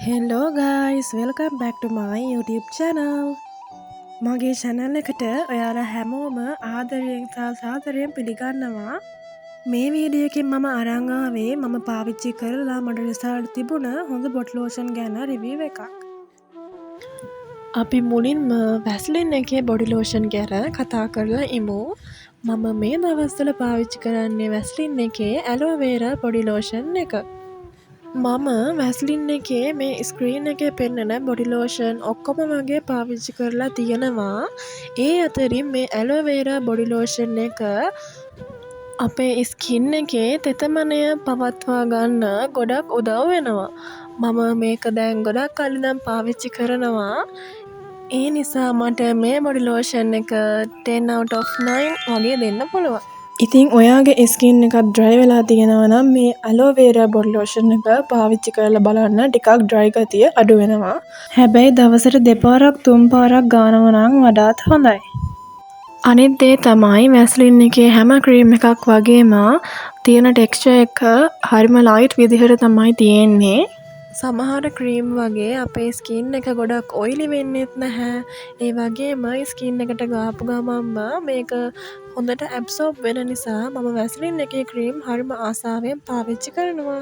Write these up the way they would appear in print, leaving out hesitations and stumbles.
Hello guys, welcome back to my YouTube channel. මගේ channel එකට ඔයාලා හැමෝම ආදරයෙන් සහ සාදරයෙන් පිළිගන්නවා. මේ වීඩියෝ එකෙන් මම අරන් ආවේ මම පාවිච්චි කරලා මට රිසල්ට් තිබුණ හොඳ බොඩි ලෝෂන් ගැන රිවිව් එකක්. අපි මුලින්ම වැස්ලින් එකේ බොඩි ලෝෂන් ගැන කතා කරලා ඉමු. මම මේ දවස්වල පාවිච්චි කරන්නේ වැස්ලින් එකේ ඇලෝවේරා බොඩි ලෝෂන් එක. මම වැස්ලින් එකේ මේ ස්ක්‍රීන් එකේ පෙන්නන බොඩි ලෝෂන් ඔක්කොම වගේ පාවිච්චි කරලා තියෙනවා. ඒ අතරින් මේ ඇලෝවේරා බොඩි ලෝෂන් එක අපේ ස්කින් එකේ තෙතමනය පවත්වා ගන්න ගොඩක් උදව් වෙනවා. මම මේක දැන් ගොඩක් කල් ඉඳන් පාවිච්චි කරනවා. ඒ නිසා මට මේ බොඩි ලෝෂන් එක 10 out of 9 වගේ දෙන්න පුළුවන්. ඉතින් ඔයාගේ ස්කින් එකත් ඩ්‍රයි වෙලා තියෙනවා නම් මේ ඇලෝවේරා බොඩි ලෝෂන් එක පාවිච්චි කරලා බලන්න. ටිකක් ඩ්‍රයි ගතිය අඩු වෙනවා. හැබැයි දවසට දෙපාරක් තුන් පාරක් ගානවා නම් වඩාත් හොඳයි. අනිත් දේ තමයි, වැස්ලින් එකේ හැම ක්‍රීම් එකක් වගේම තියෙන ටෙක්ස්චර් එක හරිම ලයිට් විදිහට තමයි තියෙන්නේ. සමහර ක්‍රීම් වගේ අපේ ස්කින් එක ගොඩක් ඔයිලි වෙන්නෙත් නැහැ. ඒ වගේම ස්කින් එකට ගාපු ගමන්ම මේක හොඳට ඇබ්සෝබ් වෙන නිසා මම වැස්ලින් එකේ ක්‍රීම් හරිම ආසාවෙන් පාවිච්චි කරනවා.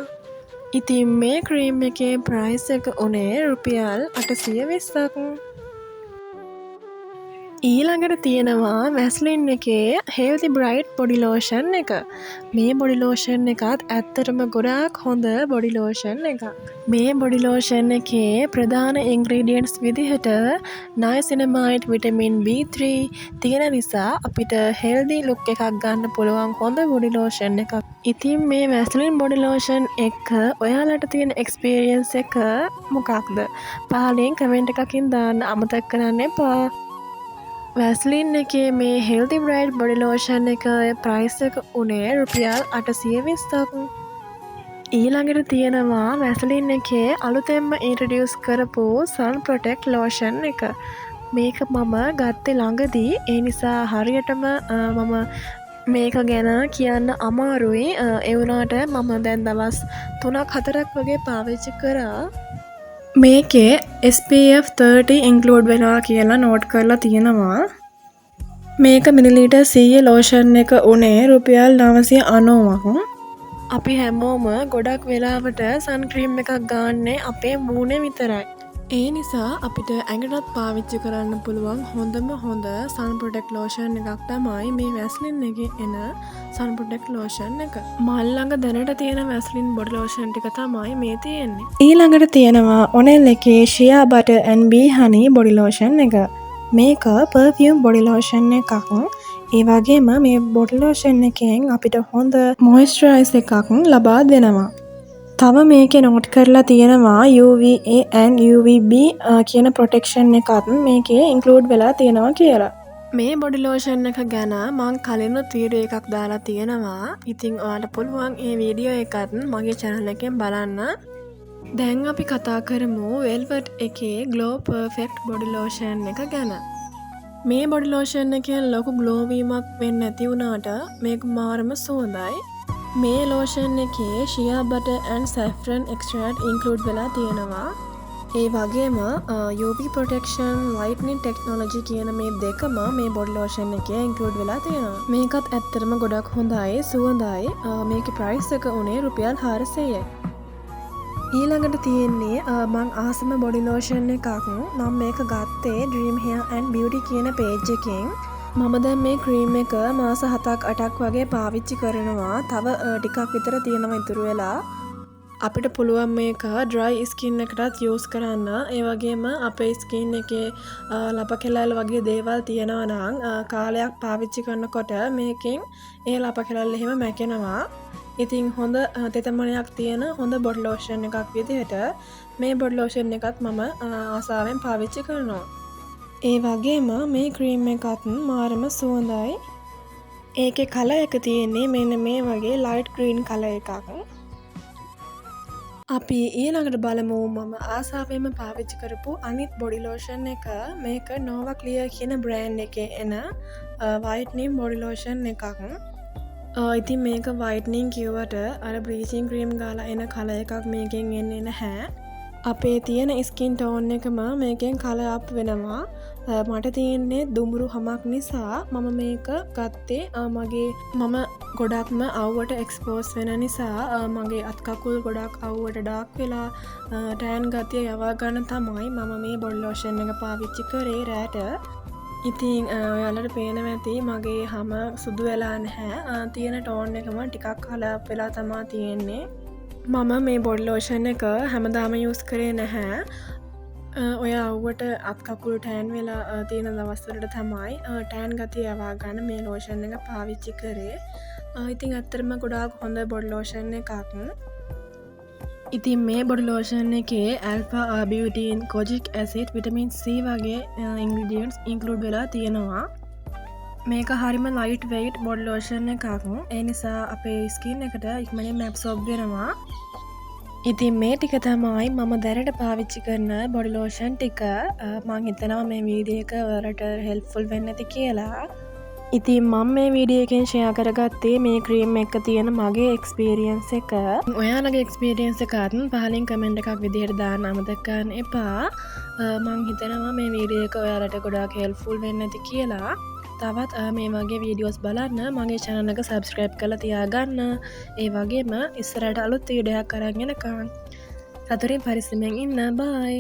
ඉතින් මේ ක්‍රීම් එකේ ප්‍රයිස් එක උනේ රුපියල් 820ක්. ඊළඟට තියෙනවා වැස්ලින් එකේ හෙල්ති බ්‍රයිට් බොඩි ලෝෂන් එක. මේ බොඩි ලෝෂන් එකත් ඇත්තටම ගොඩාක් හොඳ බොඩි ලෝෂන් එකක්. මේ බොඩි ලෝෂන් එකේ ප්‍රධාන ඉන්ග්‍රීඩියන්ට්ස් විදිහට නයසිනමයිඩ්, විටමින් B3 තියෙන නිසා අපිට හෙල්දි ලුක් එකක් ගන්න පුළුවන් හොඳ බොඩි ලෝෂන් එකක්. ඉතින් මේ වැස්ලින් බොඩි ලෝෂන් එක්ක ඔයාලට තියෙන එක්ස්පීරියන්ස් එක මොකක්ද? පහලින් කමෙන්ට් එකකින් දාන්න අමතක කරන්න එපා. වැස්ලින් එකේ මේ හෙල්ති බ්‍රයිට් බොඩි ලෝෂන් එක ප්‍රයිස් එක උනේ රුපියල් 820ක්. ඊළඟට තියෙනවා වැස්ලින් එකේ අලුතෙන්ම ඉන්ට්‍රොඩියුස් කරපු සන් ප්‍රොටෙක්ට් ලෝෂන් එක. මේක මම ගත්තේ ළඟදී. ඒ නිසා හරියටම මම මේක ගැන කියන්න අමාරුයි. ඒ වුණාට මම දැන් දවස් 3ක් 4ක් වගේ පාවිච්චි කරා. මේකේ SPF 30 include වෙනවා කියලා නෝට් කරලා තියෙනවා. මේක මිලිලීටර් 100 ලෝෂන් එක උනේ රුපියල් 990ක්. අපි හැමෝම ගොඩක් වෙලාවට සන් ක්‍රීම් එකක් ගාන්නේ අපේ මූණේ විතරයි. ඒ නිසා අපිට ඇඟටත් පාවිච්චි කරන්න පුළුවන් හොඳම හොඳ සන් ප්‍රොටෙක්ට් ලෝෂන් එකක් තමයි මේ වැස්ලින් එකේ එන සන් ප්‍රොටෙක්ට් ලෝෂන් එක. මං ළඟ දැනට තියෙන වැස්ලින් බොඩි ලෝෂන් ටික තමයි මේ තියෙන්නේ. ඊළඟට තියෙනවා ඔනෙල් එකේ shea butter and bee honey body lotion එක. මේක පර්ෆියුම් බොඩි ලෝෂන් එකක්. ඒ වගේම මේ බොඩි ලෝෂන් එකෙන් අපිට හොඳ මොයිස්චරයිස් එකක් ලබා දෙනවා. තව මේකේ නෝට් කරලා තියෙනවා UVA and UVB කියන ප්‍රොටෙක්ෂන් එකත් මේකේ ඉන්ක්ලූඩ් වෙලා තියෙනවා කියලා. මේ බොඩි ලෝෂන් එක ගැන මං කලිනුත් වීඩියෝ එකක් දාලා තියෙනවා. ඉතින් ඔයාලට පුළුවන් ඒ වීඩියෝ එකත් මගේ චැනල් එකෙන් බලන්න. දැන් අපි කතා කරමු වෙල්වට් එකේ ග්ලෝ පර්ෆෙක්ට් බොඩි ලෝෂන් එක ගැන. මේ බොඩි ලෝෂන් එකෙන් ලොකු ග්ලෝ වීමක් වෙන්නේ නැති වුණාට මේක මාරම සුවඳයි. මේ ලෝෂන් එකේ shea butter and සැෆ්‍රන් extract include වෙලා තියෙනවා. ඒ වගේම UV protection, whitening technology කියන මේ දෙකම මේ බොඩි ලෝෂන් එකේ ඉන්ක්ලූඩ් වෙලා තියෙනවා. මේකත් ඇත්තටම ගොඩක් හොඳයි, සුවඳයි. මේකේ ප්‍රයිස් එක උනේ රුපියල් 400යි. ඊළඟට තියෙන්නේ මං ආසම බොඩි ලෝෂන් එකක්. මං මේක ගත්තේ Dream Hair and Beauty කියන පේජ් එකෙන්. මම දැන් මේ ක්‍රීම් එක මාස 7ක් 8ක් වගේ පාවිච්චි කරනවා. තව ටිකක් විතර තියෙනවා ඉතුරු වෙලා. අපිට පුළුවන් මේක ඩ්‍රයි ස්කින් එකටත් යූස් කරන්න. ඒ වගේම අපේ ස්කින් එකේ ලප කෙලල් වගේ දේවල් තියෙනවා නම් කාලයක් පාවිච්චි කරනකොට මේකෙන් ඒ ලප කෙලල් එහෙම මැකෙනවා. ඉතින් හොඳ තෙතමනයක් තියෙන හොඳ බොඩි ලෝෂන් එකක් විදිහට මේ බොඩි ලෝෂන් එකත් මම ආසාවෙන් පාවිච්චි කරනවා. ඒ වගේම මේ ක්‍රීම් එකත් මාරම සුවඳයි. ඒකේ කලර් එක තියෙන්නේ මෙන්න මේ වගේ ලයිට් ග්‍රීන් කලර් එකක්. අපි ඊළඟට බලමු මම ආසාවෙන්ම පාවිච්චි කරපු අනිත් බොඩි ලෝෂන් එක. මේක නෝවා ක්ලියර් කියන බ්‍රෑන්ඩ් එකේ එන වයිට්නින් බොඩි ලෝෂන් එකක්. ඉතින් මේක වයිට්නින් කිව්වට අර බ්ලීචින් ක්‍රීම් ගාලා එන කලර් එකක් මේකෙන් එන්නේ නැහැ. අපේ තියෙන ස්කින් ටෝන් එකම මේකෙන් කලර් අප් වෙනවා. මට තියෙන්නේ දුඹුරු හමක් නිසා මම මේක ගත්තේ. මගේ මම ගොඩක්ම අව්වට එක්ස්පෝස් වෙන නිසා, මගේ අත් කකුල් ගොඩක් අව්වට ඩාක් වෙලා ටෑන් ගතිය යවා ගන්න තමයි මම මේ බොඩි ලෝෂන් එක පාවිච්චි කරේ රෑට. ඉතින් ඔයාලට පේනවා ඇති මගේ හම සුදු වෙලා නැහැ. තියෙන ටෝන් එකම ටිකක් කලර් අප් වෙලා තමා තියෙන්නේ. මම මේ බොඩි ලෝෂන් එක හැමදාම යූස් කරේ නැහැ. ඔය අව්වට අත් කකුල් ටෑන් වෙලා තියෙන දවස්වලට තමයි ටෑන් ගතිය යවා ගන්න මේ ලෝෂන් එක පාවිච්චි කරේ. ඉතින් ඇත්තටම ගොඩාක් හොඳ බොඩි ලෝෂන් එකක්. ඉතින් මේ බොඩි ලෝෂන් එකේ ඇල්ෆා ආබියුටින්, කොජික් ඇසිඩ්, විටමින් C වගේ ඉන්ග්‍රීඩියන්ට්ස් ඉන්ක්ලූඩ් වෙලා තියෙනවා. මේක හරිම ලයිට් වෙයිට් බොඩි ලෝෂන් එකක්. ඒ නිසා අපේ ස්කින් එකට ඉක්මනින්ම ඇබ්සෝබ් වෙනවා. ඉතින් මේ ටික තමයි මම දැනට පාවිච්චි කරන බොඩි ලෝෂන් ටික. මං හිතනවා මේ වීඩියෝ එක ඔයාලට හෙල්ප්ෆුල් වෙන්න ඇති කියලා. ඉතින් මම මේ වීඩියෝ එකෙන් ෂෙයා කරගත්තේ මේ ක්‍රීම් එක තියෙන මගේ එක්ස්පීරියන්ස් එක. ඔයාලගේ එක්ස්පීරියන්ස් එකත් පහලින් කමෙන්ට් එකක් විදිහට දාන්න අමතක කරන්න එපා. මං හිතනවා මේ වීඩියෝ එක ඔයාලට ගොඩාක් හෙල්ප්ෆුල් වෙන්න ඇති කියලා. තවත් මේ වගේ වීඩියෝස් බලන්න මගේ චැනල් එක සබ්ස්ක්‍රයිබ් කරලා තියාගන්න. ඒ වගේම ඉස්සරහට අලුත් වීඩියෝ එකක් අරන් එනකන් සතුටින් පරිස්සමෙන් ඉන්න. බයි.